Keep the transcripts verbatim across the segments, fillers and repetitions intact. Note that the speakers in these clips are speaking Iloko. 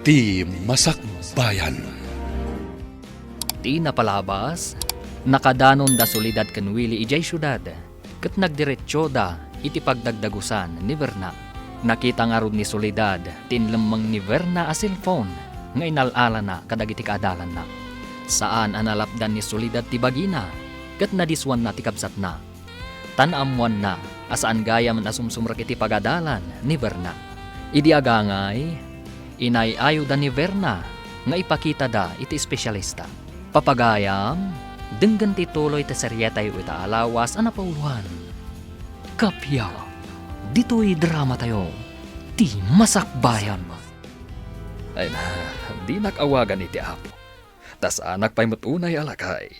Ti Masakbayan. Ti napalabas, nakadanon da Soledad ken Willie idiay siudad, ket nagdiretsoda iti pagdagdagusan ni Verna. Nakita ngarud ni Soledad ti inlemmeng ni Verna a cellphone nga inal-alana kadagiti kaadalanna. Saan a nalapdan ni Soledad ti bagina, ket nadiswanna ti kabsatna. Ta naammoanna a saan gayam a sumsumrek iti pagadalan ni Verna. Idi agangay, inay-ayoda ni Verna nga ipakitada iti espesyalista. Papagayam, denggen ti tuloy ti serietayo ita a lawas a napauluan. Kappia, ditoy dramatayo, Ti Masakbayan. Ay na, dinak awagan iti Apo. Ta saanak pay met unay a lakay.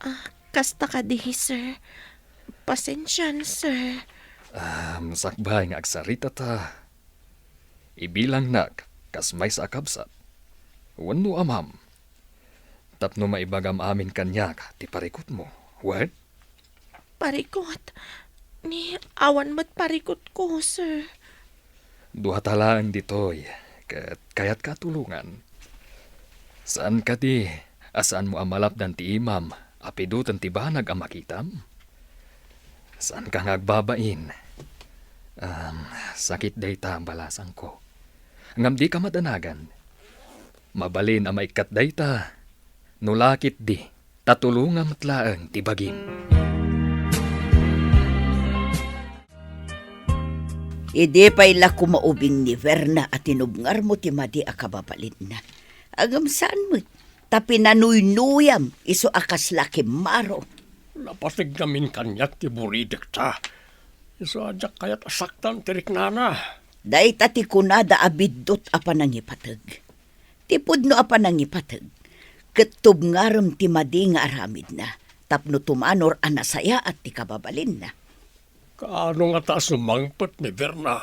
Ah, kasta kadi, sir. Pasensian, sir. Ah, sakbay nga agsarita ta. Ibilangnak kas maysa a kabsat. Wenno amam. Tapno maibagam amin kaniak ti parikutmo. Wen? Parikut? Ni awan met parikutko, sir. Duata laeng ditoy, ket kayatka a tulongan. Saan kadi a saanmo a malapdan ti imam a piduten ti banag a makitam? Saanka nga agbabain. Am, sakit dayta, balasangko. Ngem dika madanagan. Mabalin a maikkat dayta, no la ketdi, ta tulongam met laeng ti bagim. Idi pay la koma ubing ni Verna a tinubngarmo ti madi a kababalinna. Ngem saan met, ta pinanuynuyam isu a kasla kimmaro. Napategnamin kaniak ti buridekta. Isu a diak kayat a saktan ti riknana. Dayta ti kunada a biddut a panangipateg. Ti pudno a panangipateg, ket tubngarem ti madi nga aramidna, tapno tumanor a nasayaat ti kababalinna. Kaano ngata a sumangpet ni Verna?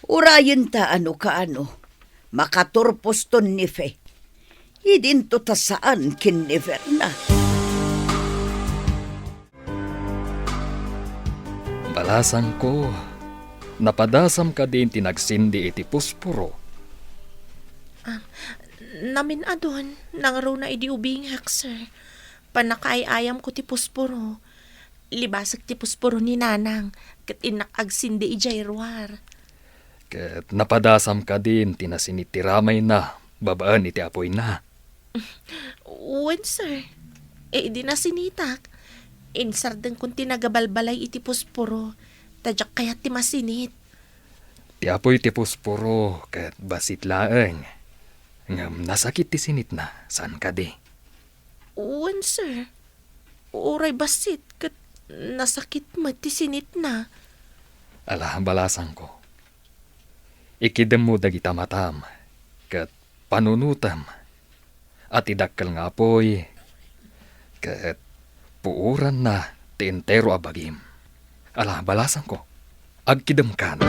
Urayenta a no kaano, makaturposton ni Fe. Idinto ta saan ken ni Verna. Balasangko, napadasam kadin ti nagsindi iti pusporo? Ah, namin-adun, nangruna idi ubingak, sir. Pannakaay-ayamko ti pusporo. Libasek ti pusporo ni Nanang, ket innak agsindi idiay ruar. Ket napadasam kadin ti nasinit ti ramayna babaen iti apoyna? Wen, sir. E, idi nasinitak, insardengkon ti nagabalbalay iti pusporo, ta diak kayat ti masinit. Ti apoy ti pusporo ket bassit laeng. Ngem nasakit ti sinitna, saan kadi? Wen, sir. Uray bassit ket nasakit met ti sinitna. Ala, balasangko. Ikidemmo dagita matam, ket panunotem a ti dakkel nga apoy, ket puoranna ti entero a bagim. Ala, balasangko, agkidemkan.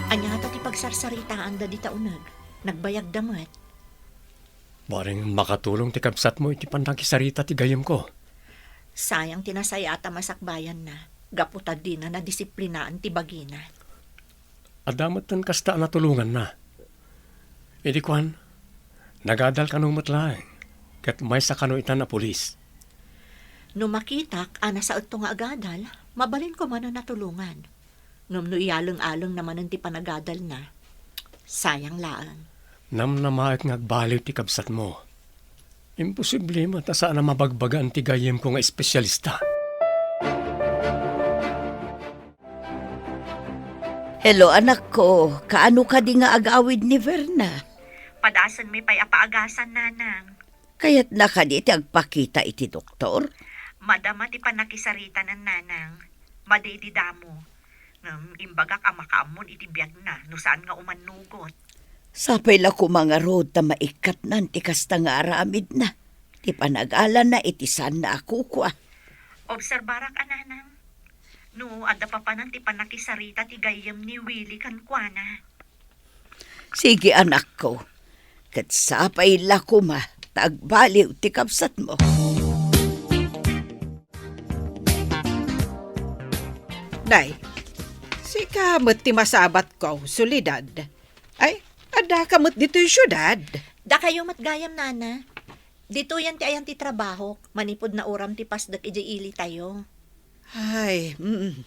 Ania ta ti pagsarsaritaanda dita uneg? Nagbayagda met. Bareng makatulong ti kabsatmo iti pannakisarita ti gayyemko. Sayang ti nasayaat a masakbayanna, gapu ta dina nadisiplinaan ti bagina. Adda metten kasta a natulonganna. Idi kuan, nagadal kano met laeng, ket maysa kano itan a pulis. No makitak a nasaetto nga agadal, mabalinko manen a tulongan. Ngem no iyaleng-alengna manen ti panagadalna, sayang laeng. Namnamaek nga agbaliw ti kabsatmo. Imposible met a saan a mabagbagaan ti gayyemko nga espesyalista. Hello, anakko. Kaano kadi nga agawid ni Verna? Padasenmi pay a paagasan, Nanang. Kayatna kadi ti agpakita iti doktor? Madama ti pannakisaritanan, Nanang. Madi idi damo. Ngem imbagak a makaammon iti biagna no saan nga umannugot. Sapay la koma ngarud ta maikkatnan ti kasta nga aramidna, ti panagalana iti saanna a kukua. Obserbarak a, Nanang, no adda papanan ti pannakisarita ti gayyem ni Willie kenkuana. Sige, anakko. Ket sapay la koma ta agbaliw ti kabsatmo. Nay, Dika met ti masabatko, Soledad. Ay, addaka met ditoy siudad? Dakayo met gayam, Nana. Ditoyen ti ayan ti trabahok, manipud nauram ti pasdek idiay ilitayo. Ay, mm.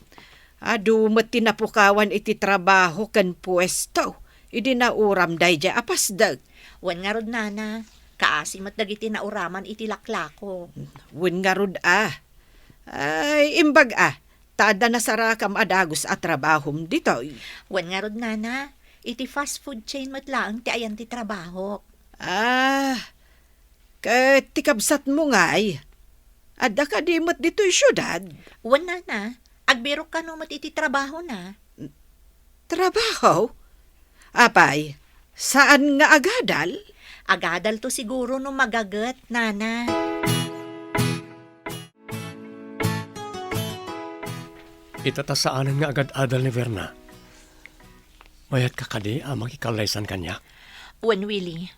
Adu met ti napukawan iti trabaho ken puesto idi nauram daydiay a pasdek. Wen ngarud, Nana, kaasi met dagiti nauraman iti laklako. Wen ngarud a. Ay, imbag a, ta adda nasarakam a dagus a trabahom ditoy. Wen ngarud, Nana, iti fast food chain met laeng ti ayan ti trabahok. Ah, ket ti kabsatmo ngay, adda kadi met ditoy siudad? Wen, Nana, agbirok kano met iti trabahona. Trabaho? Apay, saan nga agadal? Agadalto siguro no magaget, Nana. Ita ta saanen nga agad-adal ni Verna. Mayatka kadi a makikallaysan kaniak? Wen, Willie,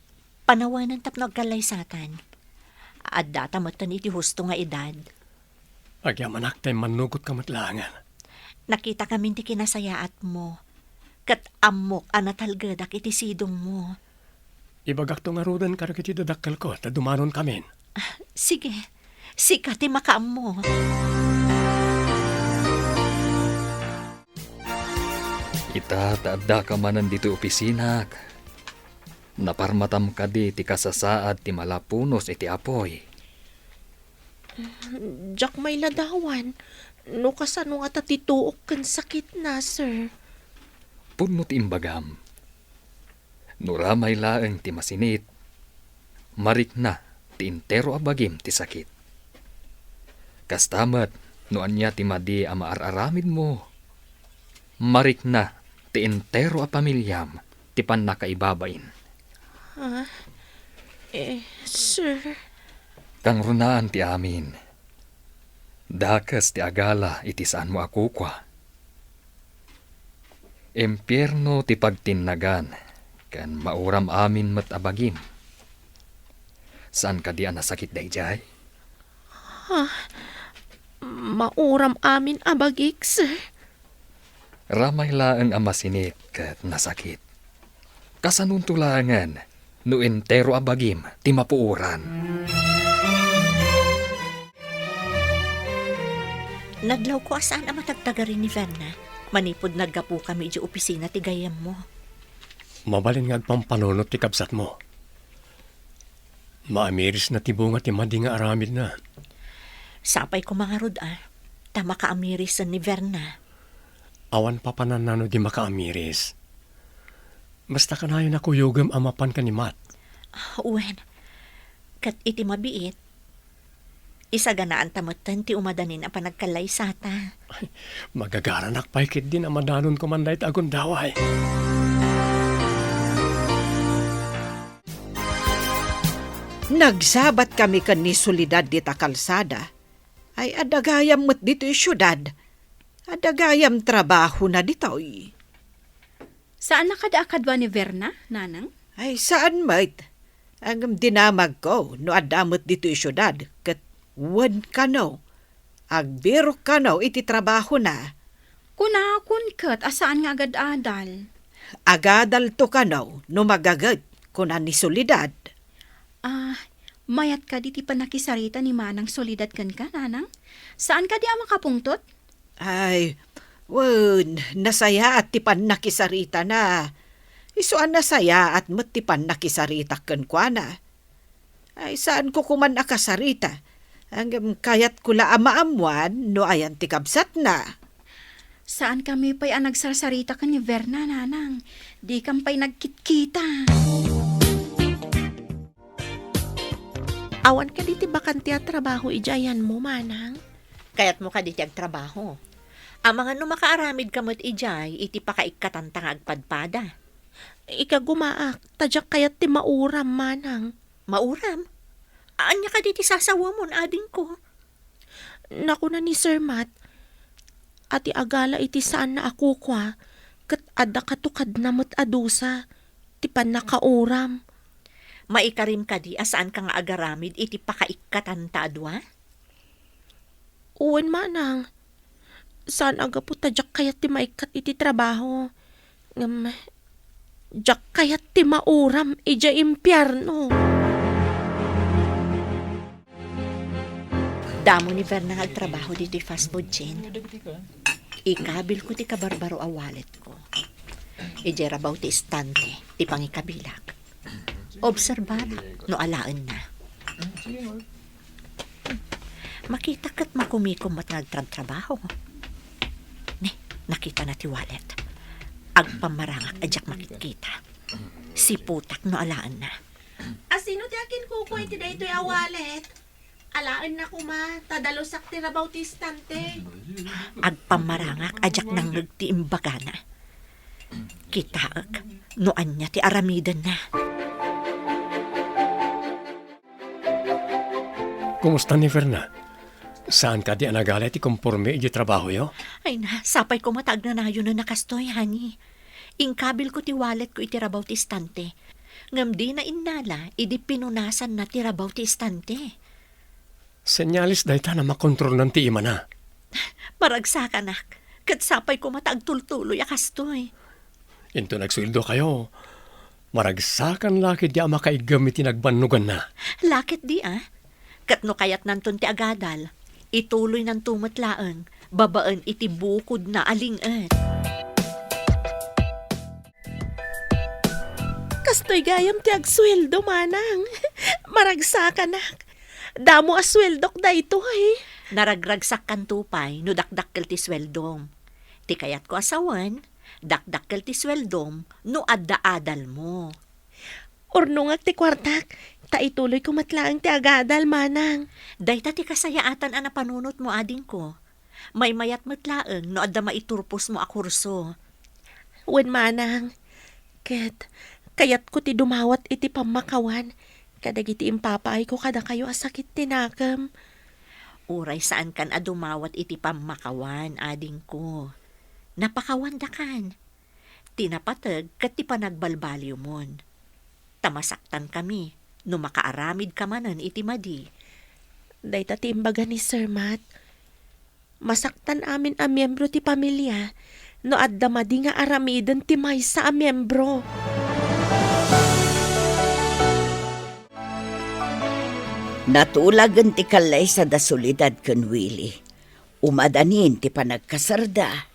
panawanen tapno agkallaysatan. Addata metten iti husto nga edad. Agyamanak ta immannugotka met laengen. Nakitakamin ti kinasayaatmo, ket ammok a natalgedak iti sidongmo. Ibagakto ngaruden kadagiti dadakkelko ta dumanonkamin. Ah, sige. Sika ti makaammo. Ita ta addaka manen ditoy opisinak, naparmatam kadi ti kasasaad ti malapunos iti apuy? Diak mailadawan no kasano ngata ti tuok ken sakitna, sir. Pudno ti imbagam. No ramay laeng ti masinit, marikna ti entero a bagim ti sakit. Kasta met, no ania ti madi a maar-aramidmo, marikna ti entero a pamiliam ti pannakaibabain. Ah, eh, sir. Kangrunaan ti amin. Dakes ti agala iti saanmo a kukua. Impierno ti pagtinnagan, ken mauram amin met a bagim. Saan kadi a nasakit daydiay? Ah, mauram amin a bagik, sir. Ramay laeng a masinit ket nasakit. Kasanonto laengen no entero a bagim ti mapuoran? Nadlawko a saan a matagtagari ni Verna manipud naggapukami idiay opisina ti gayyemmo. Mabalin nga agpampanunot ti kabsatmo. Maamirisna ti bunga ti madi nga aramidna. Sapay koma ngarud a, ta makaamirisen ni Verna. Awan papananna no di makaamiris. Basta kanayon a kuyogem a mapan ken ni Matt. Wen, ket iti mabiit, isaganaanta metten ti umadanin a panagkallaysata. Magagaranak pay ketdin a madanonko man dayta a gundaway. Nagsabatkami ken ni Soledad dita kalsada. Ay, adda gayam met ditoy siudad. Adda gayam trabahona ditoy. Saanna kadi a kadua ni Verna, Nanang? Ay, saan met. Ngem dinamagko no adda met ditoy siudad, ket wen kano, agbirok kano iti trabahona. Kunakon ket a saan nga agad-adal. Agadalto kano no magaget, kuna ni Soledad. Ah, mayat kadi ti pannakisarita ni Manang Soledad kenka, Nanang? Saan kadi a makapungtot? Ay, wen, nasayaat ti pannakisaritana. Isu a nasayaat met ti pannakisaritak kenkuana. Ay, saanko koman a kasarita. Ngem kayatko la a maammuan no ayan ti kabsatna. Saankami pay a nagsarsarita ken ni Verna, Nanang. Dikam pay nagkitkita. Awan kadi ti bakante a trabaho idiay ayanmo, Manang? Kayatmo kadi ti agtrabaho? Amangan no makaaramidka met idiay iti pakaikkatanta nga agpadpada. Ikagumaak, ta diak kayat ti mauram, Manang. Mauram? Ania kadi ti sasawamon, adingko? Nakuna ni Sir Matt a ti agala iti saanna a kukua ket adda katukadna met a dusa ti pannakauram. Maikarim kadi a saanka nga agaramid iti pakaikkatanta a dua? Wen, Manang. Saan a gapu ta diak kayat ti maikkat iti trabaho. Ngem, diak kayat ti mauram idiay impierno. Damo ni Verna nga agtrabaho ditoy fast food chain. Ikabilko ti kabarbaro a walletko idiay rabaw ti istante ti pangikabilak. Obserbarak no alaenna. Makita ket makumikom met nga agtrabtrabaho. Ne, nakitana ti wallet. Agpammarangak a diak makitkita. Siputak no alaenna. Asino ti akinkukua iti daytoy a wallet? Alaenna koma, ta dalusak ti rabaw ti istante. Agpammarangak a diak nangngeg ti imbagana. Kitaek no ania ti aramidenna. Kumusta ni Verna? Saan kadi a nagala ti komporme iti trabahoyo? Ay na, sapay koma ta agnanayonan a kastoy, honey. Inkabilko ti walletko iti rabaw ti istante. Ngem dina innala idi pinunasanna ti rabaw ti istante. Senyales dayta a makontrolnan ti imana. Maragsakanak, ket sapay koma ta agtultuloy a kastoy. Inton agsueldokayo, maragsakan la ketdi a makaiggem iti nagbannoganna. La ketdi a. Ket no kayatnanton ti agadal, ituloynanto met laeng babaen iti bukodna a ling-et. Kastoy gayam ti agsueldo, manang. Maragsakanak. Damo a sueldok daytoy. Naragragsakkanto pay no dakdakkel ti sueldom. Ti kayatko a sawen, dakdakkel ti sueldom no adda adalmo. Urnongak ti kuartak, ta ituloyko met laeng ti agadal, manang. Dayta ti kasayaatan a napanunotmo, adingko. Maymayat met laeng no adda maiturposmo a kurso. Wen, manang, ket kayatko ti dumawat iti pammakawan kadagiti impapaayko kadakayo a sakit ti nakem. Uray saankan a dumawat iti pammakawan, adingko. Napakawandakan. Ti napateg ket ti panagbalbaliwmon. Ta masaktankami no makaaramidka manen iti madi. Dayta ti imbaga ni Sir Matt. Masaktan amin a miembro ti pamilia no adda madi nga aramiden ti maysa a miembro. Natulagen ti kallaysa da Soledad ken Willie. Umadanin ti panagkasarda.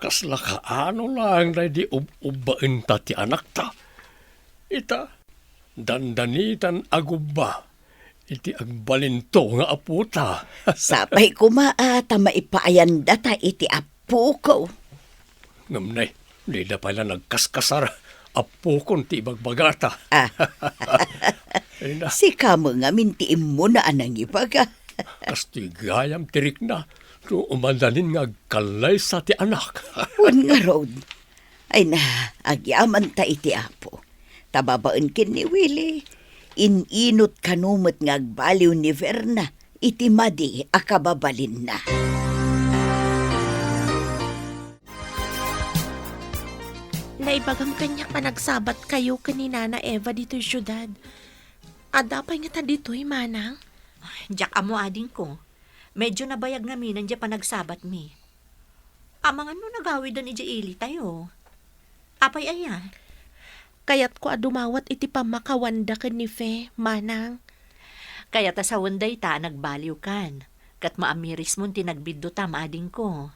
Kasla kaano laeng daydi ub-ubbaenta ti anakta? Ita, dandanitan agubba iti agbalinto nga apota. Sapay koma a ta maipaayandata iti appoko. Ngem nay, dida pay la nagkaskasar, appokon ti ibagbagata. Ah. Ay na. Sika met ngamin ti immuna a nangibaga. Kastoy gayam ti rikna, no umadanin nga agkallaysa ti anak. Wen ngarud. Ay na, agyamanta iti Apo. Ta babaen ken ni Willie, in-inut kano met nga agbaliw ni Verna iti madi a kababalinna. Naibagam kaniak a nagsabatkayo ken ni Nana Eva ditoy siudad. Adda pay ngata ditoy, manang? Diak ammo, adingko. Medyo nabayag ngamin diay panagsabatmi. Amangan no nagawiden idiay ilitayo. Apay aya? Kayatko a dumawat iti pammakawanda ken ni Fe, manang. Kayat a sawen dayta a nagbaliwkan, ket maamirismon ti nagbiddutam, adingko.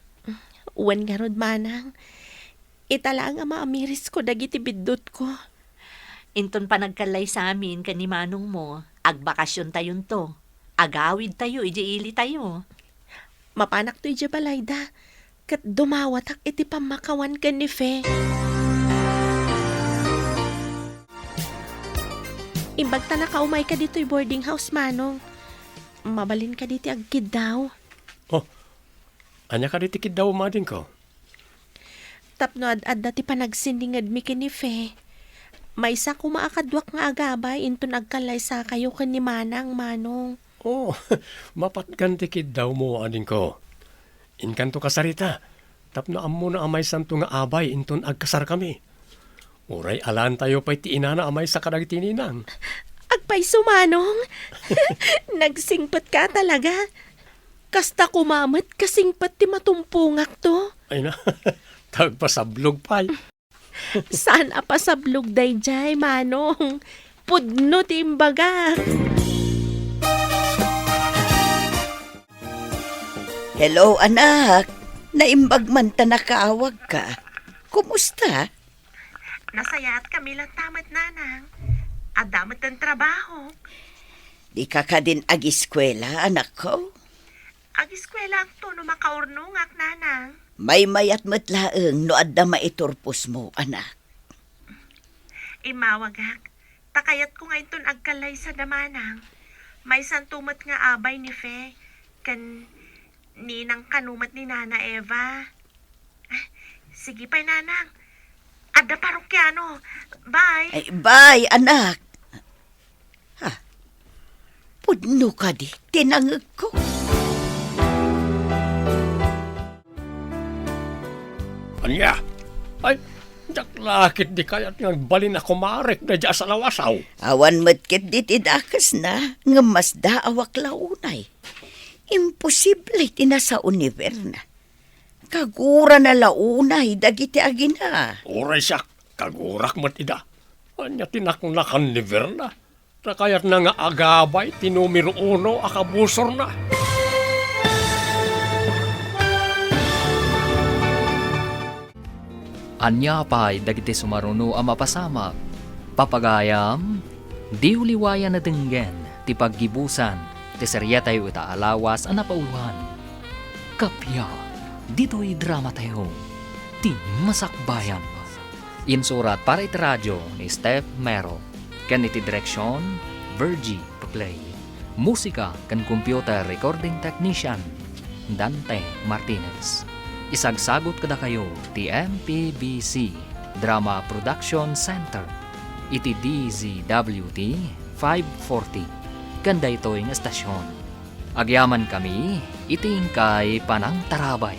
Wen ngarud, manang. Ita laeng a maamirisko dagiti biddutko. Inton panagkallaysamin ken ni manongmo, agbakasiontayonto. Agawidtayo idiay ilitayo. Mapanakto idiay balayda, ket dumawatak iti pammakawan ken ni Fe. Imbag ta nakaumayka ditoy boarding house, manong. Mabalin kadi ti agkiddaw? Oh, ania kadi ti kiddawem, adingko? Tapno ad-adda ti panagsinningedmi ken ni Fe, maysa koma a kaduak nga agabay inton agkallaysakayo ken ni Manang, manong. Oh, mapatgan ti kiddawmo, adingko. Inkanto kasarita, tapno ammona a maysanto nga abay inton agkasarkami. Uray alaentayo pay ti inana a maysa kadagiti ninang. Agpayso, manong. Nagsingpetka talaga. Kasta koma met kasingpet ti matumpongakto. Ay na, tagpasablog pay. Saan a pasablog daydiay, Manong? Pudno ti imbagak. Hello, anak. Naimbag man ta nakaawagka. Kumusta? Nasayaat kami latta met, Nanang. Adda met ti trabaho. Dika kadin agiskuela, anakko? Agiskuelaakto no makaurnongak, Nanang. Maymayat met laeng no adda maiturposmo, anak. Immawagak. Ta kayatko nga inton agkallaysa da Manang. Maysanto met nga abay ni Fe ken ninang kano met ni Nana Eva. Ah, sige pay, Nanang. Adda parokiano. Bye. Ay, bye, anak. Ha? Pudno kadi ti nangegko? Ania? Ay, diak la ketdi kayat nga agbalin a kumarek daydiay a salawasaw. Awan met ketdi ti dakesna, ngem masdaawak la unay. Imposible ti nasao ni Verna. Kagurana la unay dagiti agina. Uray siak, kagurak met ida. Ania ti naknakan ni Verna? Ta kayatna nga agabay ti numero uno a kabusorna. Ania pay dagiti sumaruno a mapasamak? Papagayam, diyo liwayan a denggen ti paggibusan ti seriatayo ita a lawas a napauloan. Kappia, ditoy dramatayo, ti Masakbayan. Insurat para iti radio ni Steph Mero, ken iti direksion, Virgie Paclay. Musika ken computer recording technician, Dante Martinez. Isagsagut kadakayo ti M P B C Drama Production Center iti D Z W T five forty ken daytoy nga estasion. Agyamankami iti inkay panangtarabay.